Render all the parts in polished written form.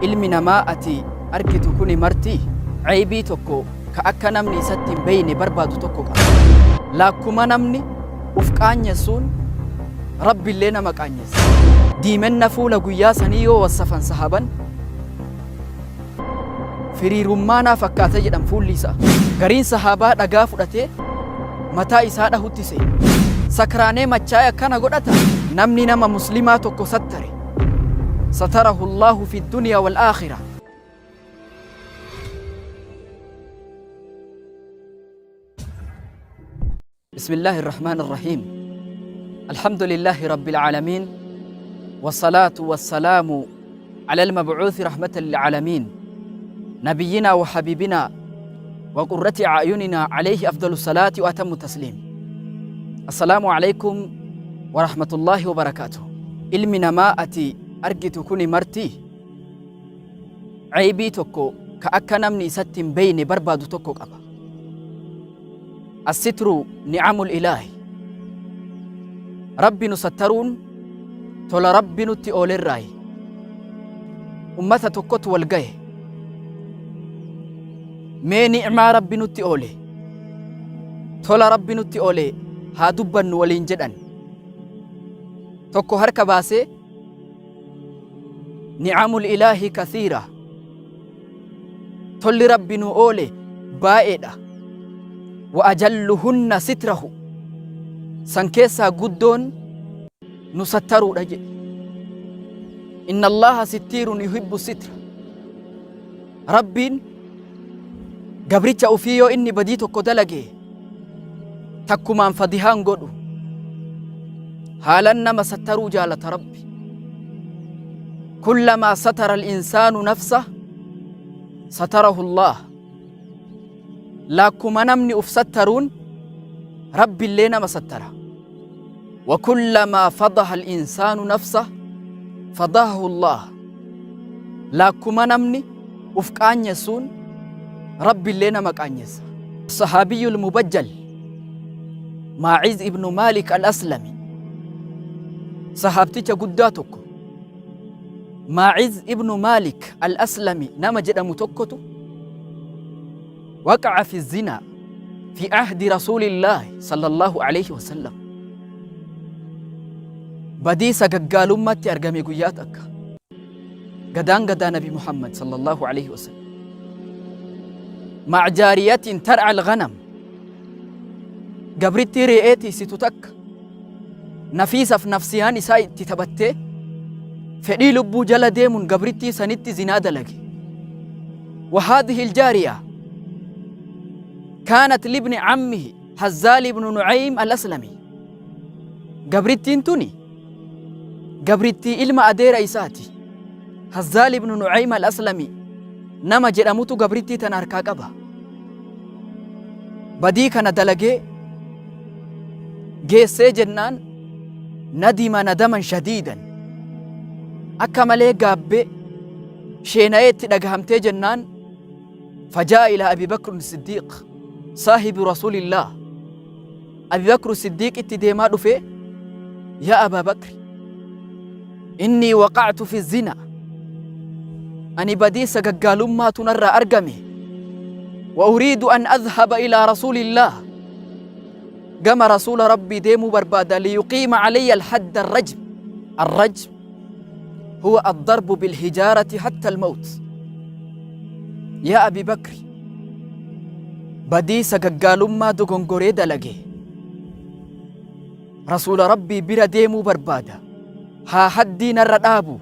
Ilmi namaa ati argitu kuni marti ceybii tokko ka akka namni isatti hin beeyne barbaadu tokko qaba. Laakkuma namni uf qaanyessuun Rabbillee nama qaanyessa. Diimenna fuula guyyaa sanii yoo wassafan sahaban firii rummaanaa fakkaata jedhan fuulli isaa. Gariin sahaabaa dhagaa fudhatee mataa isaa dhahutti seene. Sakraanee machaa'ee akkana godhata? Namni nama muslimaa tokko sattare satarahu Allaahu fi duniyaa wal aakhira. بسم الله الرحمن الرحيم الحمد لله رب العالمين والصلاة والسلام على المبعوث رحمة للعالمين نبينا وحبيبنا وقرة أعيننا عليه أفضل الصلاة وأتم التسليم السلام عليكم ورحمة الله وبركاته ilmi namaa ati argitu kuni marti ceybii tokko ka akka namni isatti hin beeyne barbaadu tokko qaba. Assitru ni'amul ilaahi. Rabbi nu sattaruun tola Rabbi nutti oolerraayi. Ummata tokkotu wal gahe. Mee ni'maa Rabbi nutti oole, tola Rabbi nutti oole haa dubbannu waliin jedhan. Tokko harka baasee ni'amul ilaahi kathiira. Tolli Rabbi nu oole baay'eedha. Wa ajalluhunna sitrahu. San keessaa guddoon nu sattaruudha jedhe. Inna Allaha sittiirun yuhibbu sitra. Rabbiin gabricha ufii yoo inni badii tokko dalage takkumaan fadihaan godhu. Haalan nama sattaruu jaalata Rabbi. Kullamaa satara al-insaanu nafsa satarahu Allah. Laakkuma namni uf sattaruun Rabbillee nama sattara. Wa kullamaa fadaha al-insaanu nafsa fadahahu Allah. Laakkuma namni uf qaanyessuun Rabbillee nama qaanyessa. Sahaabiyyul Mubajjal Maa'iz ibnu Maalik al-Aslami sahaabticha guddaa tokko Maa'iz ibnu Maalik al-Aslami nama jedhamu tokkotu waqa'a fi zinaa fi ahdi Rasuulillaahi sallallahu alayhi wasallam badii sagaggaalummaatti argame guyyaa takka gadaan gadaa Nabi Muhammad sallallahu alayhi wasallam ma'a jaariyatin tar'a al-ghanam gabrittii re'ee tiisitu takka nafiisaf nafsiyaan isaa itti taphattee fedhii lubbuu jala deemuun gabrittii sanitti zinaa dalage. وهذه الجارية كانت لابن عمه هزال بن نعيم الأسلمي قبرتين توني قبرتي إلما أدير إساتي هزال بن نعيم الأسلمي نما جرمتو قبرتي تناركا قبا Badii kana dalagee geessee jennaan nadima nadaman shadiidan akka malee gaabbee sheena'ee itti dhagahamtee jennaan fajaa ilaa Abi Bakr Siddiiq saahibi Rasuulillaah Abi Bakr Siddiiq itti deemaa dhufee yaa Abaa Bakri innii waqactu fi zina ani badii sagaggaalummaatu narraa argame wa uriidu an adhhaba ilaa rasuulillaah gama rasuula rabbii deemuu barbaada liyuqiima calayya alhadda arrajm arrajm huwa addarbu bilhijaarati hatta almawt yaa abi bakri badii sagaggaalummaa dogongoree dalage Rasuula Rabbii bira deemuu barbaada. Haa haddii narra dhaabu,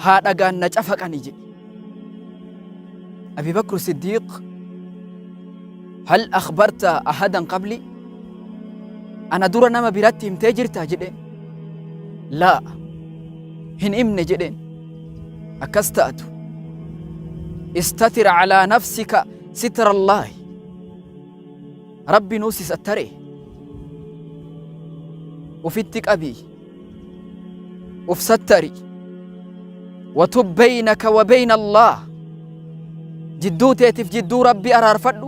haa dhagaan na cafaqani jedhe. Abi Bakr Siddiiq hal akhbarta ahadan qabli ana dura nama biratti himtee jirtaa jedheen. Laa hin himne jedheen. Akkas ta'atu. Istatir calaa nafsika sitra Allaahi. Rabbi nuu si sattare ufitti qabi uf sattari watub beynaka wa beyna allaah jidduu teetif jidduu rabbi araarfadhu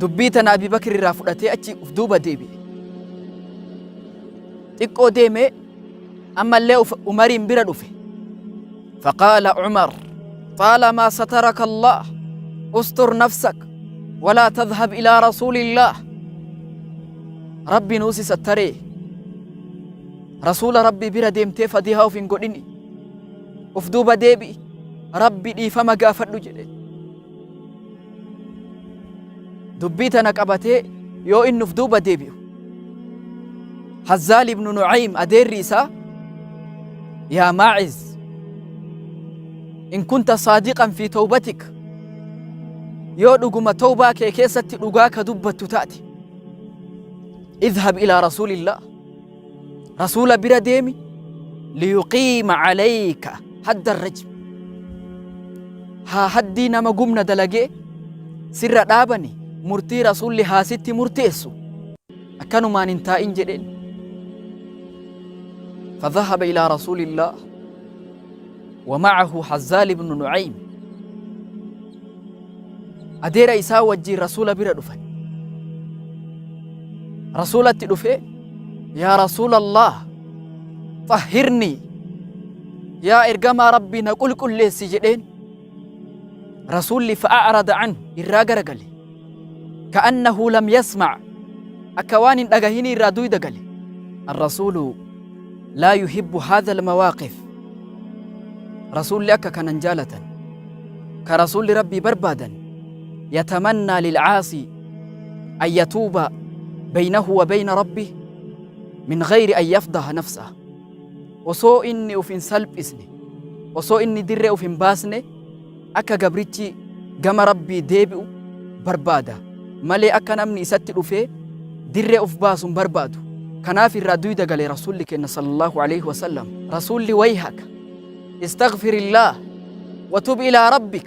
dubbii tana abi bakr irraa fudhatee achi uf duuba deebi'e xiqqoo deemee ammallee umariin bira dhufe فقال عمر طالما سترك الله استر نفسك ولا تذهب إلى رسول الله. Rabbi nuusi sattaree, rasuula Rabbii bira deemtee fadihaa of hin godhini, uf duuba deebi'i, Rabbi dhiifama gaafadhu jedhe. Dubbii tana qabatee yoo inni uf duuba deebi'u, Hazzaal ibnu Nu'aym adeerri isaa, yaa Maa'iz, in kunta saadiqan fi tawbatik, yoo dhuguma tawbaa kee keessatti dhugaa ka dubbattu taate, idhab ilaa rasuulillah, rasuula bira deemi, liyuqiima calayka hadda rajm, haa haddii nama gumna dalagee sirra dhaabani murtii rasuulli haa sitti murteessu, akkanumaan hin taa'in jedheen. فذهب إلى رسول الله ومعه حزال بن نعيم. Adeera isaa wajjiin rasuula bira dhufan. Rasuulatti dhufee, yaa rasuulallah, xahhirnii, yaa ergamaa rabbii, na qulqulleessi jedheen. Rasuulli fa'a'rada anhu, irraa garagale, ka'annahu lam yasmac, akka waan hin dhagahinii irraa duyda gale. الرسول لا يحب هذا المواقف. Rasuulli akka kanan jaalatan. Ka rasuulli rabbii barbaadan, يتمنى للعاصي أن يتوب بينه وبين ربه من غير أن يفضح نفسه. Osoo inni uf hin salphisne, osoo inni dirree uf hin baasne, akka gabrichi gama rabbii deebi'u barbaada malee akka namni isatti dhufee dirree uf baasu hin barbaadu. Kanaaf irraa duyda gale rasuulli keenya صلى الله عليه وسلم. Rasuulli, ويحك، استغفر الله وتب إلى ربك,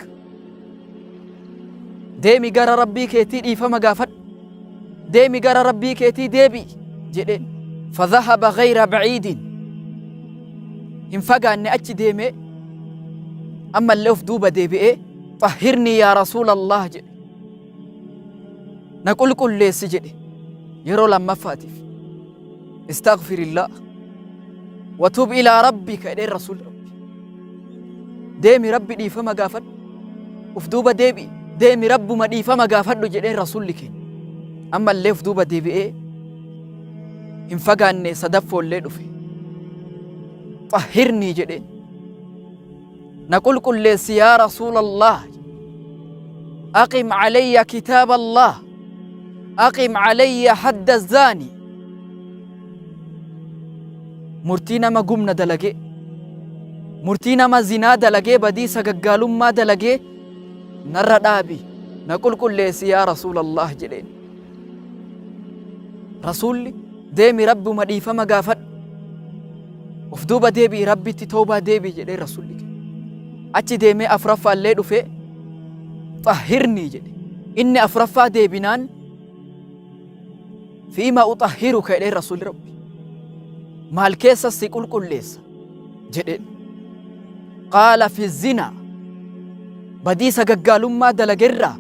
deemi gara rabbii keetii dhiifama gaafadhu, deemi gara rabbii keetii deebi'i jedheen. فذهب غير بعيد, hin fagaanne, achi deemee ammallee of duuba deebi'ee, طهرني يا رسول الله jedhe, na qulqulleessi jedhe yeroo lammaffaatiif. استغفر الله وتب إلى ربك jedheen rasuulli rabbi. Deemi, rabbi dhiifama gaafadhu, uf duuba deebi'i, deemi, rabbuma dhiifama gaafadhu jedheen rasuulli keenya. Ammallee uf duuba deebi'ee hin fagaanne, sadaffoollee dhufe. طهرني jedheen, na qulqulleessi يا رسول الله, أقم علي كتاب الله, أقم علي حد الزاني, murtii nama gumna dalagee, murtii nama zinaa dalagee, badii sagaggaalummaa dalagee narra dhaabi, na qulqulleessi يا رسول الله jedheen. Rasuulli, deemi, rabbuma dhiifama gaafadhu, uf duuba deebi'i, rabbitti toobaa deebi'i jedhee rasuulli. Achi deemee afuraffaallee dhufee, طهرني jedhe. Inni afuraffaa deebinaan, فيم أطهرك jedhee rasuulli rabbi, maal keessa si qulqulleessa jedheen. قال في الزنا, badii sagaggaalummaa dalagerraa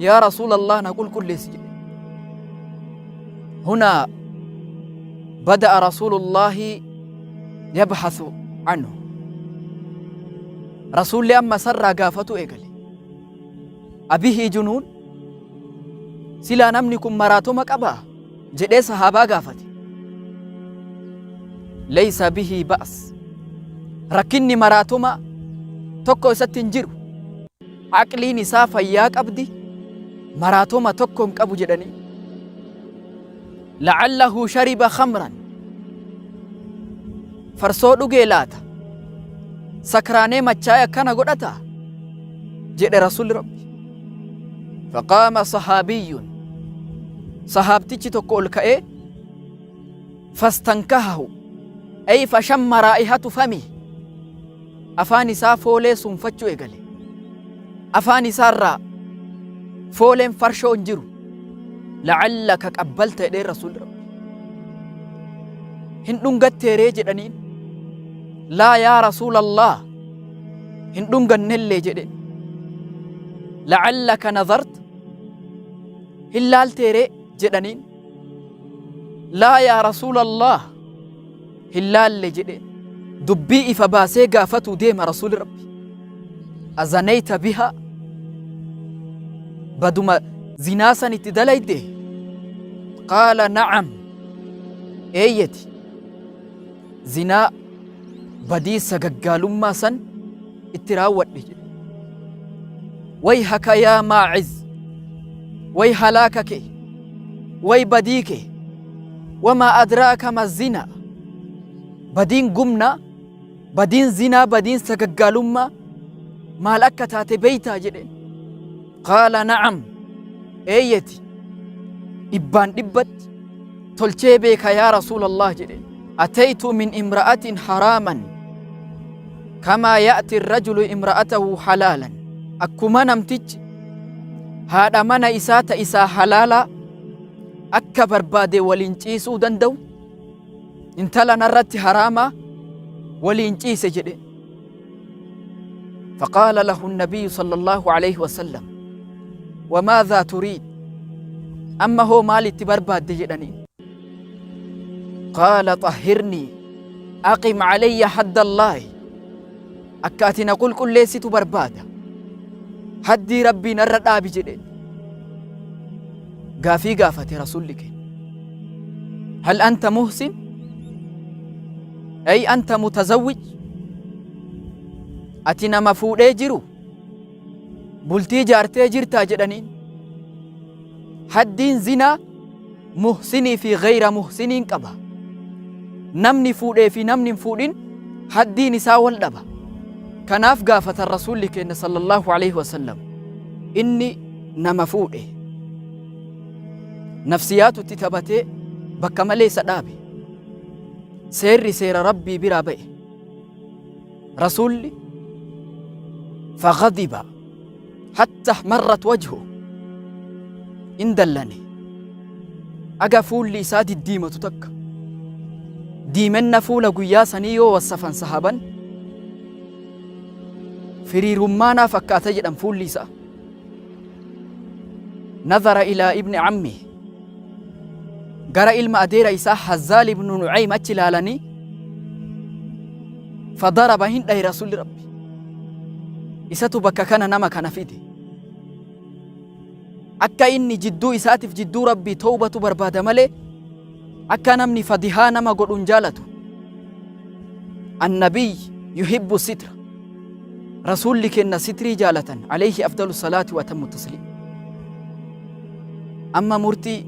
يا رسول الله na qulqulleessi jedhe. هنا بدأ رسول الله يبحث عنه. Rasuulli amma sarraa gaafatu eegale. أبه جنون, silaa namni kun maraatoma qabaa jedhee sahaabaa gaafate. ليس به بأس, rakkinni maraatoma tokko isatti hin jiru, aqliin isaa fayyaa qabdi, maraatoma tokko hin qabu jedhanii. لعله شرب خمرا, farsoo dhugee laata, sakraanee machaa'e akkana godhata jedhe rasuulli rabbi. فقام صحابي, sahaabtichi tokko ol ka'ee, فاستنكحه أي فشم رائحة فمه, afaan isaa foolee suunfachuu eegale. Afaan isaarraa fooleen farshoo hin jiru. لعلك قبلت jedheen rasuulli rabbi. Hin dhungatteeree jedhaniin. لا يا رسول الله, hin dhungannellee jedheen. لعلك نظرت, hin laalteeree jedhaniin. لا يا رسول الله, hin laalle jedheen. Dubbii ifa baasee gaafatuu deema Rasuulli Rabbi. Azanayta bihaa baduma zinaa san itti dalayde? Qaala na'am eeyyeti zinaa badii sagaggaalummaa san itti raawwadhe jedhe. Wayhaka yaa Maa'iz way halaaka kee way badii kee wamaa adraaka ma zinaa Badiin gumnaa, badiin zinaa, badiin sagaggaalummaa maal akka taate beeytaa jedheen. Qaala na'am, eeyyeti, dhibbaan dhibbatti tolchee beeka yaa Rasuulallah jedheen. Ataytu min imra'atin haraaman kamaa ya'ti rajulu imra'atahu halaalan. Akkuma namtichi haadha mana isaa ta isaa halaalaa akka barbaade waliin ciisuu danda'u intala narratti haraamaa waliin ciise jedhe. فقال له النبي صلى الله عليه وسلم وماذا تريد أما هو مالي تبرباد جدني قال طهرني أقم علي حد الله أكاتي نقول كل ليست بربادة حدي ربي نرد أبي جدين Gaafii gaafate Rasuulli keenya. Hal anta muhsin? Ay anta mutazawwij? Ati nama fuudhee jiru? Bultii jaartee jirtaa jedhaniin. Haddiin zinaa muhsinii fi gayra muhsiniin qaba. Namni fuudhee fi namni hin fuudhin haddiin isaa wal dhaba. Kanaaf gaafatan Rasuulli keenya sallallahu alaihi wasallam. Inni nama fuudhe. Nafsiyaatu itti taphatee bakka malee isa dhaabe. Seerri seera Rabbii biraa ba'e. Rasuulli faghadiba hatta ihmarrat wajhu in dallane. Aga fuulli isaa diddiimatu takka. Diimenna fuula guyyaa sanii yoo wassafan sahaban firii rummaanaa fakkaata jedhan fuulli isaa. Nazara ilaa ibni ammi gara ilma adeera isaa Hazzaal ibnu Nu'aym achi ilaalanii fadaraba hin dhahe Rasuulli Rabbi. Isatu bakka kana nama kana fide. Akka inni jidduu isaatiif jidduu Rabbii tawbatu barbaada malee akka namni fadihaa nama godhu hin jaalatu. Annabiy yuhibbu sitra. Rasuulli kenna sitrii jaalatan alayhi afdalu salaati wa atammu tasliim. Amma murtii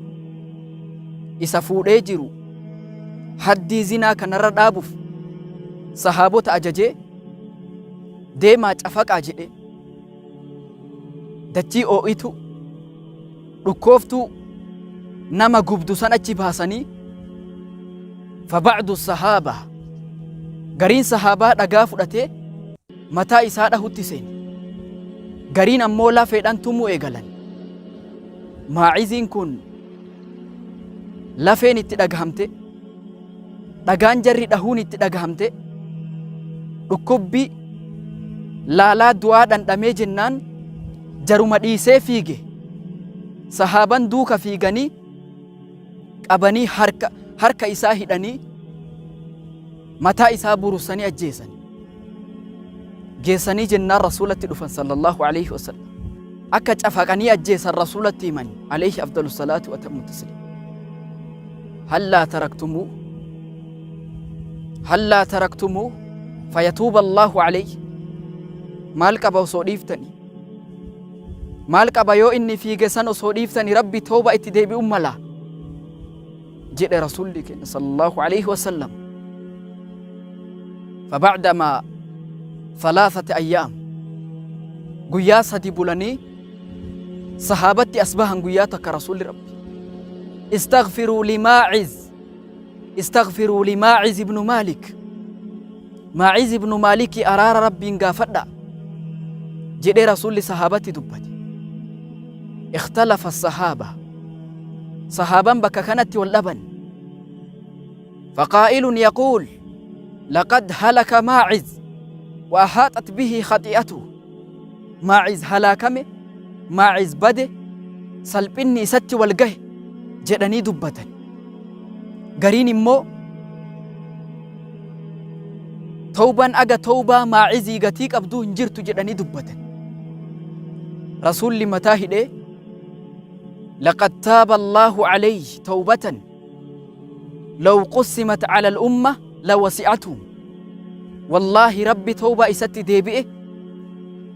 isa fuudhee jiru haddii zinaa kanarra dhaabuuf sahaabota ajajee deemaa cafaqaa jedhee dachii oo'itu dhukkooftuu nama gubdu san achi baasanii fabacdu sahaaba gariin sahaabaa dhagaa fudhatee mataa isaa dhahutti seene gariin ammoo lafeedhaan tumuu eegalan maaciziin kun lafeen itti dhagahamte dhagaan jarri dhahuun itti dhagahamte dhukkubbii laalaa du'aa dhandhamee jennaan jaruma dhiisee fiige sahaaban duuka fiiganii qabanii harka harka isaa hidhanii mataa isaa burussanii ajjeesan geessanii jennaan rasuulatti dhufan sallallahu alaihi wasallam akka cafaqanii ajjeesan rasuulatti himan alayhi afdalu salaatu wa tammu tasliim hallaa taraktumuu hallaa taraktumuu fayatuuba allaahu alayhi maal qaba osoo dhiiftanii maal qaba yoo inni fiige san osoo dhiiftanii rabbi tooba itti deebi'uun mala jedhe rasuulli keenya sallallahu alayhi wasallam فبعدما ثلاثة أيام guyyaa sadi bulanii sahaabatti as bahan guyyaa takka rasuulli rabbi istaghfiruu limaaciz istaghfiruu limaaciz ibnu maalik maaciz ibnu maalikii araara rabbiin gaafadha jedhee rasuulli sahaabatti dubbate ikhtalafa sahaaba sahaaban bakka kanatti wal dhaban فقائل يقول لقد هلك ماعز وأحاطت به خطيئته maaciz halaakame maaciz bade salphinni isatti wal gahe jedhanii dubbatan gariin immoo Tawbaan aga tawbaa Maa'izii gatii qabduu hin jirtu jedhanii dubbatan. Rasuulli mataa hidhee laqad taaba Allaahu alayhi tawbatan law qussimat ala al-umma lawasi'atuhum. Wallaahi Rabbi tawbaa isatti deebi'e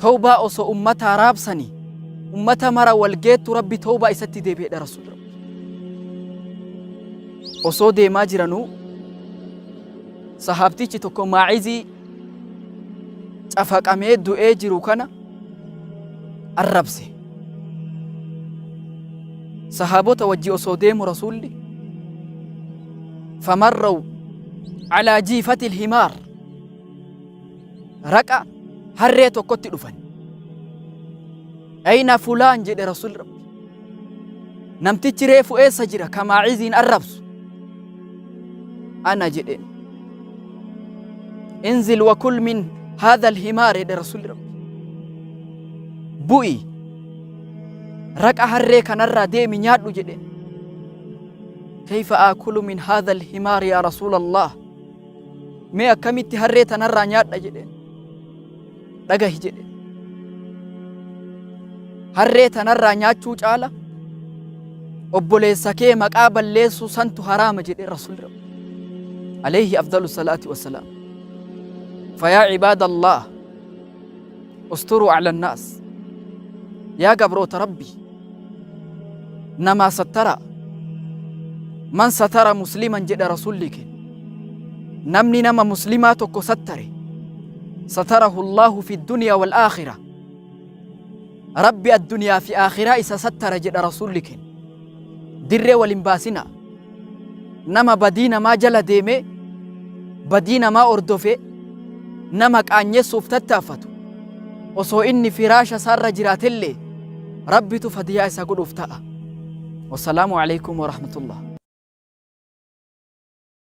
tawbaa osoo ummataa raabsanii ummata mara wal geettu Rabbi tawbaa isatti deebi'edha Rasuulli Rabbi. Osoo deemaa jiranuu sahaabtichi tokko Maa'izii cafaqamee du'ee jiru kana arrabse. Sahaabota wajji osoo deemu Rasuulli famarraw alaa jiifati himaar raqa harree tokkotti dhufan. Ayna fulaan jedhe Rasuulli Rabbi. Namtichi reefu eessa jira ka Maa'iziin arrabsu? Ana jedheen. Inzil wa kul min haadha alhimaar jedhe Rasuulli Rabbi. Bu'i raqa harree kanarraa deemi nyaadhu jedheen. Kayfa aakulu min haadha alhimaar yaa Rasuula Allah? Mee akkamitti harree tanarraa nyaadha jedheen. Dhagahi jedhe. Harree tanarraa nyaachuu caala obboleessa kee maqaa balleessuu santu haraama jedhe Rasuulli Rabbi. Alayhi afdalu salaati wassalaam. Fayaa cibaada Allah usturuu ala annaas. Yaa gabroota Rabbi namaa sattaraa. Man satara musliman jedhe Rasuulli keenya. Namni nama muslimaa tokko sattare satarahu Allahu fi dunya wal aakhira. Rabbi addunyaa fi aakhiraa isa sattara jedha Rasuulli keenya. Dirree wal hin baasinaa. Nama badii namaa jala deemee badii namaa ordofee nama qaanyessuuf tattaaffatu osoo inni firaasha isaarra jiraatellee Rabbitu fadiyaa isa godhuuf ta'a. Wassalaamu alaikum warahmatullah.